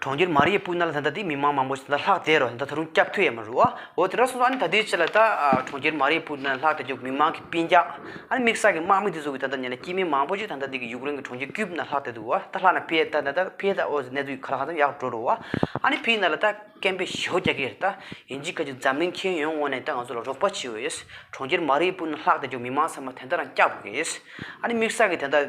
གྲོང་ཁྱེར་མ་རི་ཡ་པུ་ན་ལ་ད་ལྟ་འདི་མི་མང་མང་པོ་ཞིག་ད་ལྟ་ལྷག་བསྡད་རོ། ད་ད་རུང་སྐྱོབ་ཐུབ་ཡས་མ་རེད་བ། འོ་དེ་འདྲ་སོང་ཙང་ཨ་ནི་ད་ལྟའི་ཆ་ལ་ད་གྲོང་ཁྱེར་མ་རི་ཡ་པུ་ན་ལ་ལྷག་བསྡད་རྒྱུ་མི་མང་གི་སྤུན་ཀྱག་ཨ་ནི་དམིགས་བསལ་གྱི་དམག་མི་དེ་ཚོ་གི་ད་ལྟ་ཉེ་ལ་སྐྱེ་དམན་མང་པོ་ཞིག་ད་ལྟ་འདི་གི་ཡུཀ་རེན་གྱི་གྲོང་ཁྱེར་ཀིབ་ན་ལྷག་བསྡད་འདུག་བ། ད་ལྷག་ན་ཕེ་ད་ད་ད་ཕེ་ད་འོ་གནས་ཚུལ་ག་ལ་གང་འཚམ་ཡག་འགྲོ་རོ་བ། ཨ་ནི་ཕེ་ན་ལ་ད་སྐད་འབོད་ཞེ་པོ་རྒྱག་གི་རེད། ད་ཡིན་གཅིག་མིན་གཅིག་འཛམ་གླིང་ཁྱོན་ཡོངས་ངོས་ནས་ད་ང་ཚོ་ལ་རོགས་པ་བྱེད་འོས། གྲོང་ཁྱེར་མ་རི་ཡ་པུ་ན་ལྷག་བསྡད་རྒྱུ་མི་མང་ཚང་མ་དེ་འདྲ་རང་སྐྱོབ་དགོས། ཨ་ནི་དམིགས་བསལ་གྱི་དེ་འདྲ་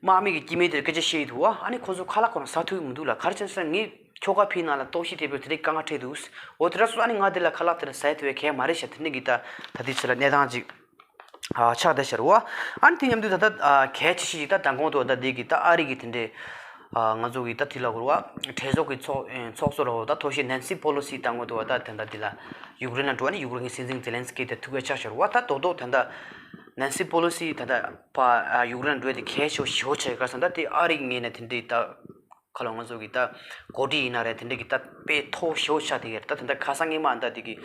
དམག་མི་གི་སྐྱེ་དམན་དེར་སྐད་ཆ་བཤད་ཡི་འདུག་བ། ཨ་ནི་ཁོ་ཚོ་ཁ་ལག་ཁོ་རང་ཟ་ཐུབ་ཀྱི་མི་འདུག་ལ། ག་རེ་བྱས་ཟེར་ན་ངས་ཁྱོ་ག་ཕེ་ན་ལ་ལྟོགས་ཤི་ཐེབས་པའི་དེ་འདྲའི་དཀའ་ངལ་འཕྲད་འདུག་འོ་དེ་འདྲ་སོང་ཨ་ནི་ང་དེ་ལ་ཁ་ལག་དེ་འདྲ་ཟ་ཐུབ་ཡས་གང་ཡང་མ་རེད་ཤག་དེ་འདྲ་གི་ད་ད་ལྟའི་ཆ་ལ་གནས་སྟངས་ཅིག་ཨ་ཆགས་བསྡད་ཤག་རེད་བ། ཨ་ནི་དེ་མཉམ་དུ་ད་ལྟ་ཨ་གལ་ཆེ་ཤོས་ཅིག་ད་མདང་དགོང་དུ་ད་འདི་གི་ད་ཨ་རི་གི་དེ་འདྲའི་ཨ་ང་ཚོ་གི་ད་དེ་ལ་གོ་རེད་བ། གྲོས་ཚོགས་ཀྱི་ཚོགས་ཚོགས་གཙོ་རེད་བ། ད་ཐོག་ཤེས་ནན་སི་པོ་ལོ་སི་མདང་དགོང་དུ་བ་ད་དེ་འདྲ་དེ་ལ་ཡུཀ་རེན་ལ་འགྲོ་བ་ནི་ཡུཀ་རེན་གྱི་སྲིད་འཛིན་ཛེ་ལན་སི་ཀི་དེ་ཐུག་གི་ཆགས་ཤག་རེད་བ། ད་རྡོག་རྡོག་ད་ལྟ་ནན་སི་པོ་ལོ་སི་ད་ལྟ་ཕ་ཨ་ཡུཀ་རེན་འགྲོ་ཡས་དེ་གལ་ཆེ་བ་ཞེ་པོ་ཆགས་ཡོད་ག་རེ་ཟེར་ན། ད་དེ་ཨ་རི་གི་ངོས་ནས་དེ་འདྲའི་ད་ཁ་ལོ་ང་ཚོ་གི་ད་གོ་སྒྲིག་ཡིན་ན་རེད། དེ་འདྲ་གི་ད་དཔེ་མཐོ་ཤོས་ཆགས་བསྡད་ཀྱི་རེད། ད་དེ་འདྲ་ཁ་སང་སྔོན་མ་ད་དེ་གི་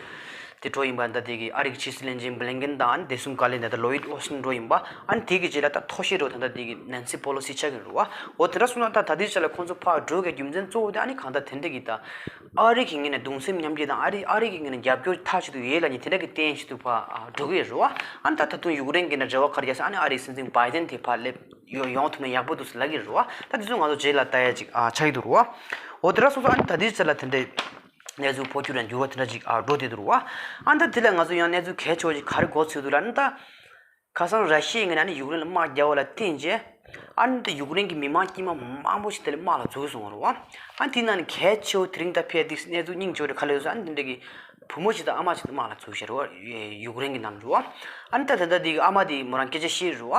དེ་འགྲོ་ཡིན་པ། ད་དེ་གི་ཨ་རི་གི་ཕྱི་སྲིད་བློན་ཆེན་བྷི་ལིན་ཀེན་དང་ཨ་ནི་བདེ་སྲུང་བཀའ་བློན་ད་ལྟ་ལོ་ཡིད་ཨོ་སི་ཊིན་འགྲོ་ཡིན་པ། ཨ་ནི་དེ་གི་རྗེས་ལ་ད་མཐོ་ཤོས་འགྲོ་ད་ད་དེ་གི་ནན་སི་པོ་ལོ་སི་ཆགས་ཀྱི་རེད་བ། འོ་དེ་འདྲ་སོང་ན་ད་ད་དེ་ཆ་ལ་ཁོང་ཚོ་ཕར་འགྲོ་དགོས་རྒྱུ་མཚན་གཙོ་བོ་དེ་ཨ་ནི་གང་ལྟར་དེ་འདྲ་གི་ད་ཨ་རི་གི་ངོས་ནས་གདུང་སེམས་མཉམ་སྐྱེད་དང་ཨ་རི་ཨ་རི་གི་ངོས་ནས་རྒྱབ་སྐྱོར་མཐའ་གཅིག་ཏུ་ཡོད་ལབ་མཁན་དེ་འདྲ་གི་རྟེན་གཅིག་ཏུ་ཕར་འགྲོ་གི་ཡོད་རེད་བ། ཨ་ནི་ད་ད་དུང་ཡུཀ་རེན་གི་ནང་འབྲེལ་བ་ག་རེ་བྱས་ཟེར་ན། ཨ་ནི་ཨ་རིའི་སྲིད་འཛིན་བྷའི་ཌེན་དེ་ཕར་སླེབས་ཡོང་ཡོང་ཐུབ་ན་ཡག་པོ་འདུག་ཟེར་ལབ་ཀྱི་རེད་བ། ད་དེ་ཚོ་ང་ཚོ་རྗེས་ལ་ལྟ་ཡ་ཅིག་ཨ་ཆགས་ཀྱི་འདུག་རེད་བ། འོ་དེ་འདྲ་སོང་ཙང་ཨ་ནི་ད་ལྟའི་ཆ་ལ་དེ་འདྲའི་གནས་ཚུལ་འཕོ་འགྱུར་དང་འགྱུར་བ་དེ་འདྲ་ཅིག་ཨ་འགྲོ་བསྡད་འདུག་རེད་བ། ཨ་ནི་ད་དེ་ལ་ང་ཚོ་ཡང་གནས་ཚུལ་གལ་ཆེ་བ་ཅིག་ག་རེ་གོ་ཚོད་འདུག་ལབ་ན། ད་ཁ་སང་ར་ཤི་ཡའི་ངོས་ནས་ཨ་ནི་ཡུཀ་རེན་ལ་དམག་རྒྱག་པ་ལ་བརྟེན་བྱས་ཨ་ནི་ད་ཡུཀ་རེན་གྱི་མི་མང་དཀྱུས་མ་མང་པོ་ཞིག་དེ་ལ་དམག་ལ་འཛུལ་སོང་བ་རེད་བ། ཨ་ནི་དེའི་ནང་ནས་གལ་ཆེ་བོ་དེ་རིང་ད་ཕེ་ཏིག་གནས་ཚུལ་སྙིང་རྗེ་བོ་རེད། ག་རེ་ཡོད་ཟེར་ན། ཨ་ནི་དེ་འདྲ་གི་བུ་མོ་ཞིག་དང་ཨ་མ་ཞིག་དམག་ལ་འཛུལ་ཤག་རེད་བ། ཡུཀ་རེན་གྱི་ནང་ལ་རེད་བ། ཨ་ནི་ད་ད་ལྟ་དེ་གི་ཨ་མ་དེ་མོ་རང་སྐད་ཆ་བཤད་རེད་བ།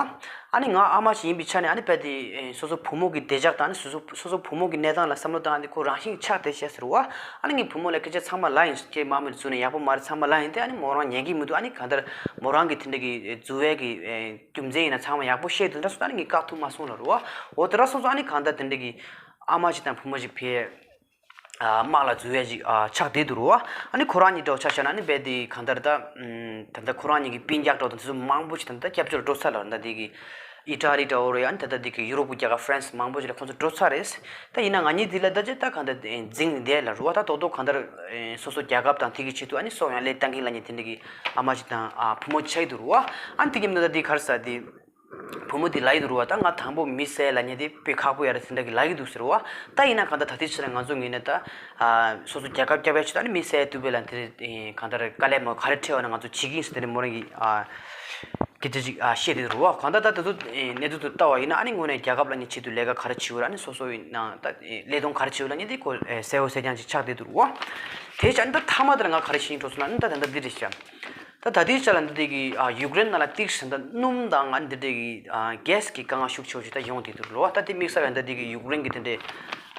ཨ་ནི་ང་ཨ་མ་ཞིག་ཡིན་པའི་ཆ་ནས་ཨ་ནི་དཔེ་དེ་སོ་སོ་བུ་མོ་གི་བདེ་འཇགས་དང་ཨ་ནི་སོ་སོ་སོ་སོ་བུ་མོ་གི་གནས་སྟངས་ལ་བསམ་བློ་བཏང་ཨ་ནི་ཁོ་རང་བཞིན་ཆགས་བསྡད་ཤག་ཟེར་བ། ཨ་ནི་ངའི་བུ་མོ་ལ་སྐད་ཆ་ཚང་མ་ལབ་ཡིན། ཁྱེད་དམག་མི་ལ་བཙུགས་ནས་ཡག་པོ་མ་རེད་ཚང་མ་ལབ་ཡིན་ཏེ། ཨ་ནི་མོ་རང་ཉན་གི་མི་འདུག་ཨ་ནི་གང་ལྟར་མོ་རང་གི་དེ་འདྲ་གི་འཛུལ་བའི་གི་རྒྱུ་མཚན་ཡིན་ན་ཚང་མ་ཡག་པོ་བཤད་འདུག་འདྲ་སོང་ཙང་ཨ་ནི་ངས་བཀག་ཐུབ་མ་སོང་ལབ་རེད་བ། འོ་དེ་འདྲ་སོང་ཙང་ཨ་ནི་གང་ལྟར་དེ་འདྲ་གི་ཨ་མ་ཞིག་དང་བུ་མོ་ཞིག་ཕེ་ཨ་དམག་ལ་འཛུལ་ཡས་ཅིག་ཨ་ཆགས་བསྡད་འདུག་རེད་བ། ཨ་ནི་ཁོ་རང་གཉིས་འདྲ་བོ་ཆ་བཞག་ན་ཨ་ནི་རྦད་དེ་གང་ལྟར་ད་ཨམ་ད་ལྟ་ཁོ་རང་གཉིས་ཀྱི་སྤུན་ཀྱག་འདྲ་བོ་དང་དེ་ཚོ་མང་པོ་ཞིག་ད་ལྟ་སྐྱབས་བཅོལ་འགྲོ་ཚར་ལ། ད་དེ་གི་ཨི་ཊ་ལི་འདྲ་བོ་རེད། ཨ་ནི་ད་ལྟ་དེ་གི་ཡུ་རོབ་ཀྱི་རྒྱལ་ཁབ་ཧྥ་རན་སི་མང་པོ་ཞིག་ལ་ཁོང་ཚོ་འགྲོ་ཚར་རེད། ད་ཡིན་ན་ང་གཉིས་དེ་ལ་ད་ཅི་ད་གང་ལྟར་འཛིང་ནས་བསྡད་ལ་རེད་བ། ད་རྡོག་རྡོག་གང་ལྟར་སོ་སོ་རྒྱལ་ཁབ་དང་དེ་གི་ཆེད་དུ་ཨ་ནི་སྲོག་ཡང་བློས་བཏང་གིན་ལབ་མཁན་དེ་འདྲ་གི་ཨ་མ་ཞིག་དང་ཨ་བུ་མོ་ཆགས་ཀྱི་འདུག་རེད་བ། ཨ་ནི་དེ་གི་མཉམ་དུ་ད་དེ་ག་རེ་ཟེར་དེ། བུ་མོ་དེ་ལབ་ཀྱི་འདུག་རེད་བ། ད་ང་དང་པོ་མི་བསད་ལབ་མཁན་དེ་དཔེ་ཁག་པོ་ཡོད་རེད་ཟེར་འདྲ་གི་ལབ་ཀྱི་འདུག་ཟེར་བ། ད་ཡིན་ན་གང་ལྟར་ད་ལྟའི་ཆ་ལ་ང་ཚོ་ངོས་ནས་ད་ཨ་སོ་སོ་རྒྱལ་ཁབ་སྐྱོབ་པའི་ཆེད་དུ་ཨ་ནི་མི་བསད་ཐུབ་པའི་ལ་དེ་གང་ལྟར་དཀའ་ལས་མོ་ག་རེ་འཕྲད་པ་ན་ང་ཚོ་བྱེད་ཀྱི་ཡིན་ཟེར་དེ་འདྲ་མོ་རང་གི་ཨ་སྐད་ཆ་ཅིག་ཨ་བཤད་དེ་རེད་བ། གང་ལྟར་ད་དེ་ཚོ་གནས་ཚུལ་དུ་ལྟ་བ་ཡིན་ན་ཨ་ནི་དངོས་གནས་རྒྱལ་ཁབ་ལབ་མཁན་ཆེད་དུ་ལས་ཀ་ག་རེ་བྱེད་དགོས་རེད། ཨ་ནི་སོ་སོ་ཡི་ནང་ད་ལས་དོན་ག་རེ་བྱེད་དགོས་ལབ་མཁན་དེ་ཁོ་གསལ་བོ་གསལ་རྐྱང་ཅིག་ཆགས་བསྡད་འདུག་རེད་བ། དེ་བྱས་ཨ་ནི་ད་མཐའ་མ་དེ་ལ་ང་ག་རེ་ཤེས་འགྲོ་སོང་ན་ཨ་ནི་ད་ད་ལྟ་འདི་རེད་ཤག་ད་ད་ལྟའི་ཆ་ལ་འདི་འདྲའི་གི་ཨ་ཡུཀ་རེན་ནང་ལ་ཏིག་ཙམ་ད་སྣུམ་དང་ཨ་འདི་འདྲའི་གི་ཨ་གྷེ་སི་གི་དཀའ་ངལ་ཤུགས་ཆེ་བ་ཞིག་ད་ཡོང་བསྡད་འདུག་ལོ། ད་དེ་དམིགས་བསལ་ཡང་ད་འདི་གི་ཡུཀ་རེན་གི་དེ་འདྲའི་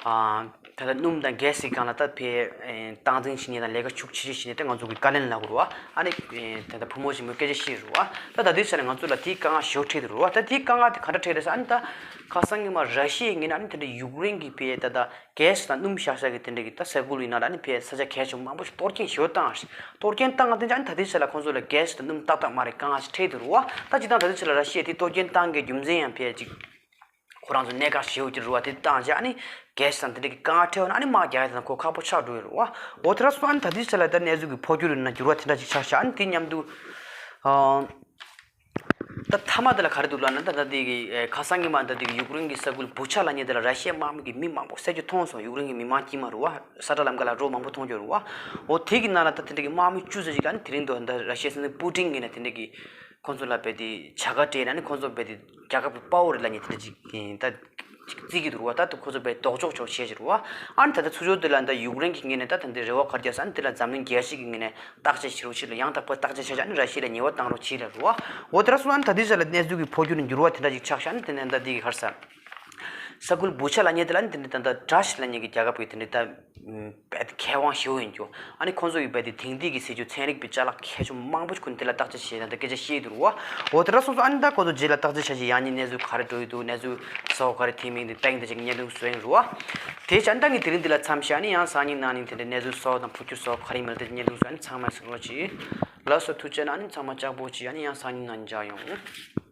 ཨ་ད་ལྟ་སྣུམ་དང་གྷེ་སི་གི་སྒང་ལ་ད་ཕེ་ཨེ་སྟངས་འཛིན་བྱེད་མཁན་དང་ལས་ཀ་ཤུགས་ཆེ་ཆེ་བྱེད་མཁན་དེ་ང་ཚོ་གི་བཀའ་བློན་ལབ་དགོས་རེད་བ། ཨ་ནི་ཨེ་ད་ལྟ་བུ་མོ་ཆེན་མོས་སྐད་ཆ་བཤད་རེད་བ། ད་ད་ལྟའི་ཆ་ལ་ང་ཚོ་ལ་དེའི་དཀའ་ངལ་ཞེ་པོ་འཕྲད་འདུག་རེད་བ། ད་དེའི་དཀའ་ངལ་དེ་ག་འདྲ་འཕྲད་རེད་ཟེར། ཨ་ནི་ད་ཁ་སང་ཉི་མ་ར་ཤི་ཡའི་ངོས་ནས་ཨ་ནི་དེ་འདྲ་ཡུཀ་རེན་གི་ཕེ་ད་ད་གྷེ་སི་དང་སྣུམ་བཞག་ས་གི་དེ་འདྲ་གི་ད་ས་ཁུལ་ཡིན་ན་ར་ཨ་ནི་ཕེ་ས་ཆ་གལ་ཆེན་པོ་མང་པོ་ཞིག་གཏོར་སྐྱོན་ཞེ་པོ་བཏང་། གཏོར་སྐྱོན་བཏང་ང་དེ་འདྲ་ཨ་ནི་ད་ལྟའི་ཆ་ལ་ཁོང་ཚོ་ལ་གྷེ་སི་དང་སྣུམ་ཏག་ཏག་མ་རེད། དཀའ་ངལ་ཞིག་འཕྲད་འདུག་རེད་བ། ད་སྤྱིར་བཏང་ད་ལྟའི་ཆ་ལ་ར་ཤི་ཡས་དེ་གཏོར་སྐྱོན་བཏང་གི་རྒྱུ་མཚན་ཡང་ཕེ་ཅིག་ཁོ་རང་ཚོ་གནད་འགག་ཞེ་པོ་ཅིག་རེད་བ། དེ་བཏང་བྱས་ཨ་ནི་གྷེ་སི་དང་དེ་འདྲ་གི་དཀའ་ངལ་འཕྲད་པ་ན་ཨ་ནི་དམག་རྒྱག་ཡ་དེ་དང་ཁོ་ཁག་པོ་ཆགས་འགྲོ་ཡོད་རེད་བ། འོ་དེ་འདྲ་སོང་ཨ་ནི་ད་ལྟའི་ཆ་ལ་ད་གནས་ཚུལ་གི་འཕོ་འགྱུར་ཡིན་ན་འགྱུར་བ་དེ་འདྲ་ཅིག་ཆགས་ཤག་ཨ་ནི་དེ་མཉམ་དུ་ཨ། ད་མཐའ་མ་དེ་ལ་ག་རེ་འདུག་ལབ་ན། ད་ད་དེ་གི་ཨེ་ཁ་སང་ཉི་མ་ད་དེ་གི་ཡུཀ་རེན་གྱི་ས་ཁུལ་བུ་ཆ་ལབ་མཁན་དེ་ལ་ར་ཤི་ཡའི་དམག་མི་གི་མི་མང་པོ་བསད་རྒྱུ་མཐོང་སོང་། ཡུཀ་རེན་གྱི་མི་མང་དཀྱུས་མ་རེད་བ། ས་ཁྲ་ལམ་ཁ་ལ་རོ་མང་པོ་མཐོང་རྒྱུ་རེད་བ། འོ་དེ་གི་ནང་ལ་ད་དེ་འདྲ་གི་དམག་མི་བཅུ་ཙམ་ཞིག་ལ་ནི་དེ་རིང་དུ་ད་ར་ཤི་ཡའི་སྲིད་འཛིན་པུ་ཏིན་གྱིས་ནི་དེ་འདྲ་གི་ཁོང་ཚོ་ལ་རྦད་དེ་བྱ་དགའ་སྤྲད་ནས་ནི་ཁོང་ཚོ་རྦད་དེ་རྒྱལ་ཁབ་ཀྱི་དཔའ་བོ་རེད་ལབ་མཁན་དེ་འདྲ་ཅིག་ད་བརྩི་གི་འདུག་རེད་བ། ད་ཁོ་ཚོ་རྦད་ལྡོག་ཕྱོགས་ཕྱོགས་བྱས་ཀྱི་རེད་བ། ཨ་ནི་ད་ལྟ་ཚུར་ཕྱོགས་དེ་ལ་ད་ཡུཀ་རེན་གྱི་ངོས་ནས་ད་ད་འདི་རེ་བ་ག་རེ་བརྒྱབ་ཟེར་ན། དེ་ལ་འཛམ་གླིང་རྒྱལ་སྤྱི་གི་ངོས་ནས་བརྟག་དཔྱད་བྱེད་རོགས་བྱེད་ལ། ཡང་དག་པར་བརྟག་དཔྱད་བྱས་བྱས་ནི་ར་ཤི་ཡ་ལ་ཉེས་པ་བཏང་རོགས་བྱེད་ལ་རེད་བ། འོ་དེ་འདྲ་སོང་ན་ད་ལྟའི་ཆ་ལ་གནས་ཚུལ་གྱི་འཕོ་འགྱུར་ནི་འགྱུར་བ་དེ་འདྲ་ཅིག་ཆགས་ཤག་ནི་དེ་ནས་ད་འདི་གི་ག་རེ་ཟེར། ས་ཁུལ་བུ་ཆ་ལབ་མཁན་དེ་ལ་ནི་དེ་འདྲ་ད་ད་ར་ཤི་ལབ་མཁན་གྱི་རྒྱལ་ཁབ་ཀྱི་དེ་འདྲ་ད་རྦད་མཁས་དབང་ཞེ་པོ་ཡིན་རྒྱུ། ཨ་ནི་ཁོང་ཚོ་ཡི་རྦད་དེ་དེང་དུས་ཀྱི་ཟེར་རྒྱུ་ཚན་རིག་པའི་ཅ་ལག་མཁས་མཆོག་མང་པོ་ཞིག་ཁོ་ནི་དེ་ལ་བརྟག་དཔྱད་བྱས་ནས་ད་སྐད་ཆ་བཤད་འདུག་རེད་བ། འོ་དེ་འདྲ་སོང་ཙང་ཨ་ནི་ད་ཁོ་ཚོ་རྗེས་ལ་བརྟག་དཔྱད་བྱ་བྱེད་ཡང་ནི་གནས་ཚུལ་ག་རེ་འགྲོ་ཡི་འདུག་གནས་ཚུལ་གསལ་པོ་ག་རེ་ཐོན་མིན་དེ་བལྟས་ནས་ཅིག་བརྙན་ཐུང་བཟོས་ཡིན་རེད་བ། དེ་བྱས་ཨ་ནི་ད་ངས་དེ་རིང་འདི་ལ་མཚམས་བཞག་ནི། ཡང་སང་ཉིན་གནངས་ཉིན་དེ་འདྲའི་གནས་ཚུལ་གསལ་པོ་དང་འཕོ་འགྱུར་གསལ་པོ་ག་རེ་ཡིན་མིན་དེ་བརྙན་ཐུང་བཟོས་ནི། ཚང་མ་གཟིགས་རོགས་གྱིས། ལགས་སོ། ཐུགས་རྗེ་གནང་། ཨ་ནི་ཚང་མ་ལྕགས་པོ་གྱིས། ཨ་ནི་ཡང་སང་ཉིན་གནངས་ཉིན་མཇལ་ཡོང་།